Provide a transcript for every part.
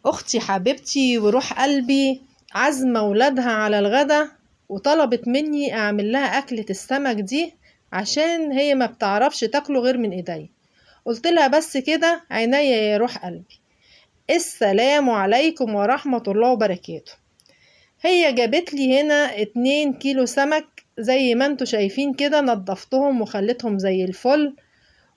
اختي حبيبتي وروح قلبي عازمة ولادها على الغدا، وطلبت مني اعمل لها اكلة السمك دي عشان هي ما بتعرفش تاكله غير من ايدي. قلت لها بس كده، عينيا يا روح قلبي. السلام عليكم ورحمة الله وبركاته. هي جابت لي هنا 2 كيلو سمك زي ما انتوا شايفين كده، نضفتهم وخليتهم زي الفل،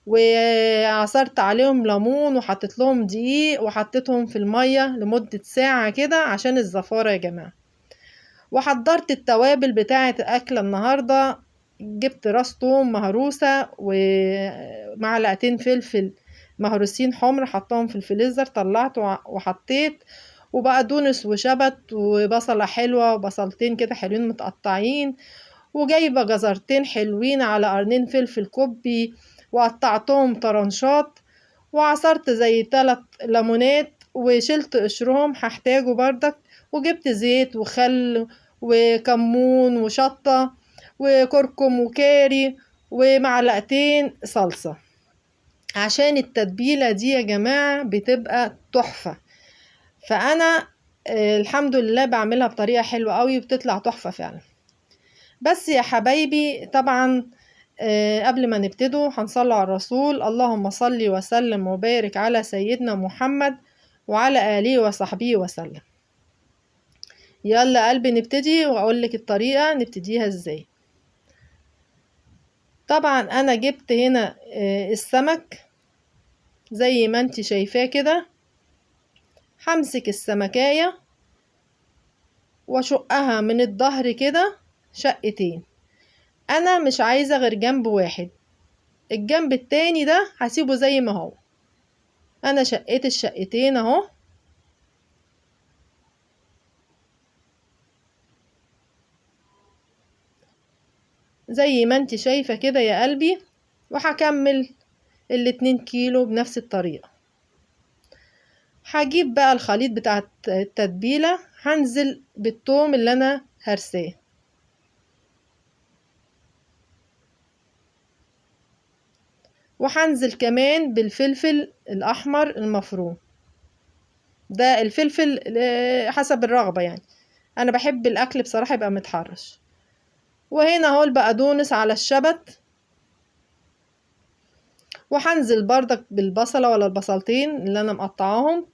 وعصرت عليهم ليمون وحطيت لهم دقيق وحطيتهم في المية لمدة ساعة كده عشان الزفارة يا جماعة. وحضرت التوابل بتاعة الأكلة النهاردة، جبت راس توم مهروسة ومعلقتين فلفل مهروسين حمر حطاهم في الفريزر، طلعته وحطيت، وبقدونس وشبت وبصلة حلوة وبصلتين كده حلوين متقطعين، وجايبة جزرتين حلوين على قرنين فلفل كوبي وقطعتهم طرنشات، وعصرت زي 3 ليمونات وشلت قشرهم هحتاجه بردك، وجبت زيت وخل وكمون وشطة وكركم وكاري ومعلقتين صلصة، عشان التتبيلة دي يا جماعة بتبقى تحفة. فأنا الحمد لله بعملها بطريقة حلوة قوي وبتطلع تحفة فعلا. بس يا حبايبي طبعا قبل ما نبتدوا هنصلي على الرسول، اللهم صل وسلم وبارك على سيدنا محمد وعلى آله وصحبه وسلم. يلا قلبي نبتدي واقول لك الطريقة نبتديها ازاي. طبعا انا جبت هنا السمك زي ما انت شايفاه كده، همسك السمكاية واشقها من الظهر كده شقتين، انا مش عايزة غير جنب واحد، الجنب التاني ده هسيبه زي ما هو. انا شقيت الشقتين اهو، زي ما انت شايفة كده يا قلبي، وهكمل 2 كيلو بنفس الطريقة. هجيب بقى الخليط بتاع التتبيلة، هنزل بالثوم اللي انا هرساه، وهنزل كمان بالفلفل الاحمر المفروم، ده الفلفل حسب الرغبة يعني، انا بحب الاكل بصراحة يبقى متحرش. وهنا اهو البقدونس على الشبت، وهنزل بردك بالبصلة ولا البصلتين اللي انا مقطعاهم،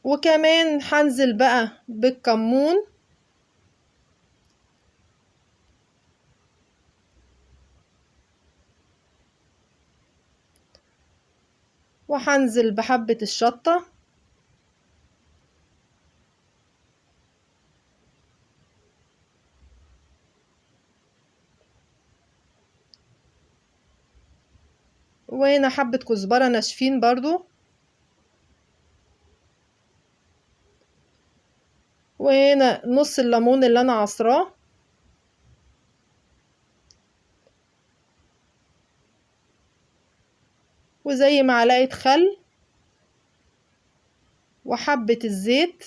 وكمان هنزل بقى بالكمون، وهنزل بحبة الشطة، وهنا حبة كزبرة ناشفين برضو، وهنا نص الليمون اللي انا عصراه، وزي معلقة خل، وحبة الزيت،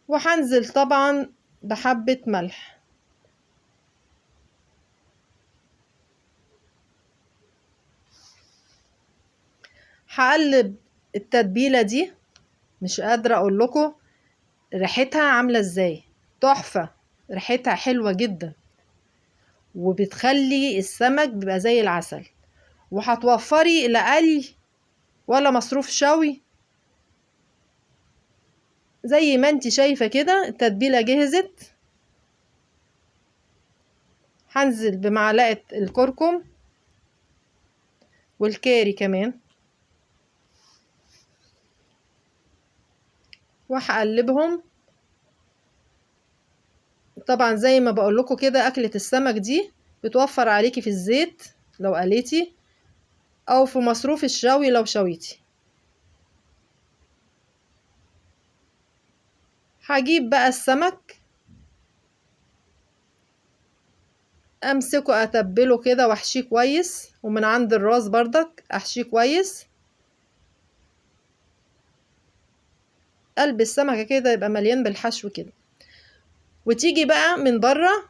وهنزل طبعا بحبة ملح. هقلب التتبيلة دي، مش قادرة اقول لكم ريحتها عاملة ازاي، تحفة، ريحتها حلوة جدا، وبتخلي السمك بيبقى زي العسل، وهتوفري لا قلي ولا مصروف شوي. زي ما انت شايفة كده التتبيلة جهزت. هنزل بمعلقة الكركم والكاري كمان، وهقلبهم. طبعا زي ما بقول لكم كده اكلة السمك دي بتوفر عليكي في الزيت لو قليتي، او في مصروف الشوي لو شويتي. هجيب بقى السمك امسكه اتبله كده واحشيه كويس، ومن عند الراس بردك احشيه كويس. قلب السمكة كده يبقى مليان بالحشو كده. وتيجي بقى من بره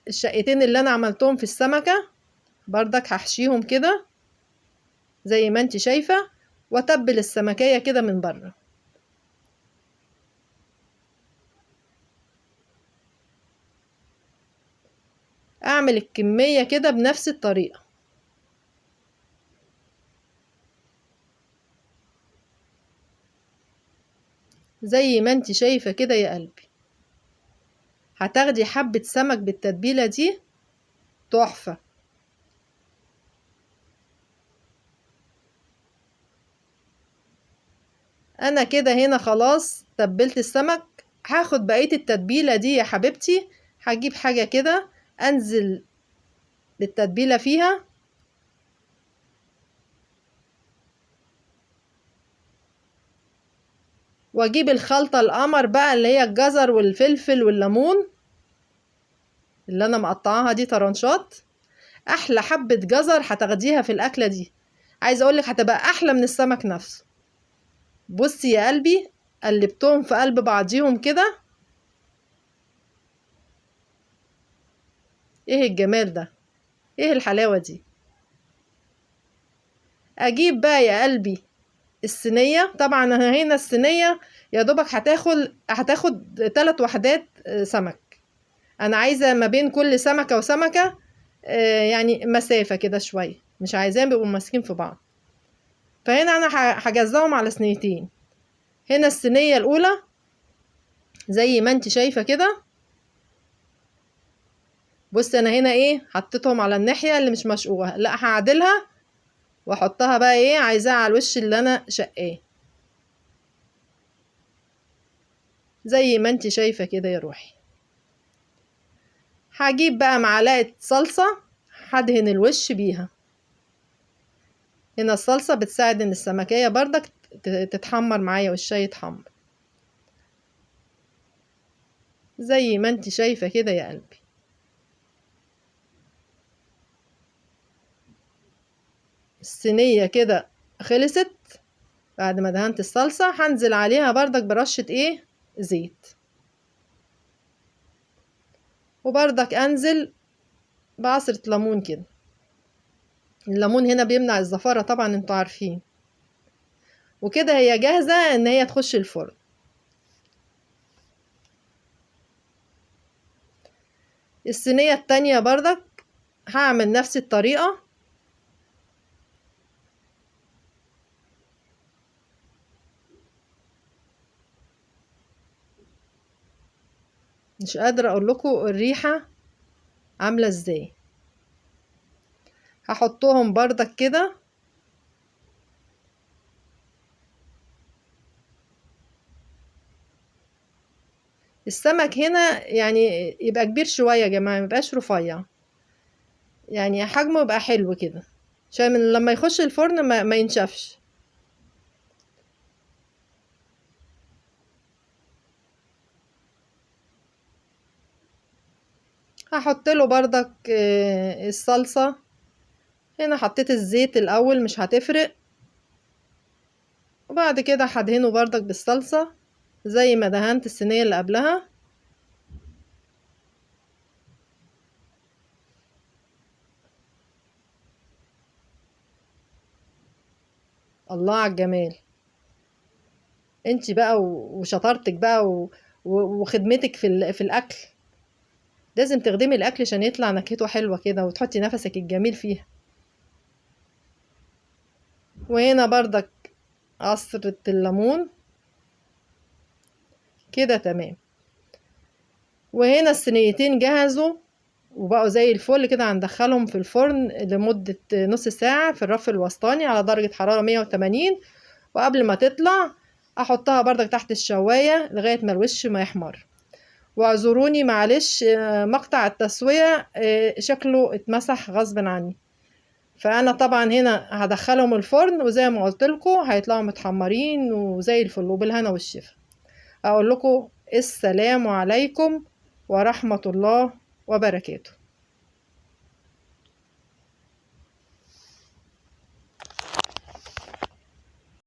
الشقتين اللي انا عملتهم في السمكة بردك هحشيهم كده زي ما انت شايفة، واتبل السمكية كده من بره. اعمل الكمية كده بنفس الطريقة. زي ما انت شايفة كده يا قلبي. هتاخدي حبة سمك بالتتبيلة دي تحفة. انا كده هنا خلاص تبلت السمك. هاخد بقية التتبيلة دي يا حبيبتي، هجيب حاجة كده انزل بالتتبيلة فيها. واجيب الخلطة القمر بقى اللي هي الجزر والفلفل والليمون اللي انا مقطعاها دي طرنشات. احلى حبة جزر هتاخديها في الاكلة دي، عايزة اقولك هتبقى احلى من السمك نفسه. بصي يا قلبي، قلبتهم في قلب بعضيهم كده. ايه الجمال ده، ايه الحلاوة دي. اجيب بقى يا قلبي الصينية. طبعا انا هنا الصينية يا دوبك هتاخد 3 وحدات سمك. انا عايزة ما بين كل سمكة وسمكة يعني مسافة كده شوية، مش عايزاهم بيبقوا ماسكين في بعض. فهنا انا هجزاهم على صينيتين. هنا الصينية الاولى زي ما انت شايفة كده. بصي انا هنا ايه حطيتهم على الناحية اللي مش مشقوقة، لا هعدلها واحطها بقى ايه عايزاها على الوش اللي انا شقاه زي ما انت شايفة كده يا روحي. هجيب بقى معلقة صلصة هدهن الوش بيها. هنا الصلصة بتساعد ان السمكية بردك تتحمر معايا والشاي يتحمر زي ما انت شايفة كده يا قلبي. الصينية كده خلصت بعد ما دهنت الصلصة. هنزل عليها بردك برشة ايه زيت، وبردك انزل بعصرة ليمون كده. الليمون هنا بيمنع الزفارة طبعا انتوا عارفين. وكده هي جاهزة ان هي تخش الفرن. الصينية التانية بردك هعمل نفس الطريقة. مش قادرة اقول لكم الريحة عاملة ازاي. هحطهم بردك كده. السمك هنا يعني يبقى كبير شوية يا جماعة، ميبقاش رفيع، يعني حجمه يبقى حلو كده عشان من لما يخش الفرن ما ينشفش. هحط له بردك الصلصة. هنا حطيت الزيت الأول مش هتفرق، وبعد كده هدهنه بردك بالصلصة زي ما دهنت الصينية اللي قبلها. الله على الجمال. انتي بقى وشطارتك بقى وخدمتك في الأكل. لازم تخدمي الأكل عشان يطلع نكهته حلوة كده وتحطي نفسك الجميل فيها. وهنا بردك عصرة الليمون كده تمام. وهنا الصينيتين جهزوا وبقوا زي الفل كده. هندخلهم في الفرن لمدة نص ساعة في الرف الوسطاني على درجة حرارة 180. وقبل ما تطلع احطها بردك تحت الشواية لغاية ما الوش ما يحمر. واعذروني معلش مقطع التسوية شكله اتمسح غصب عني، فانا طبعا هنا هدخلهم الفرن وزي ما قلت لكم هيطلعوا متحمرين وزي الفل وبالهنا والشفا. اقول لكم السلام عليكم ورحمة الله وبركاته.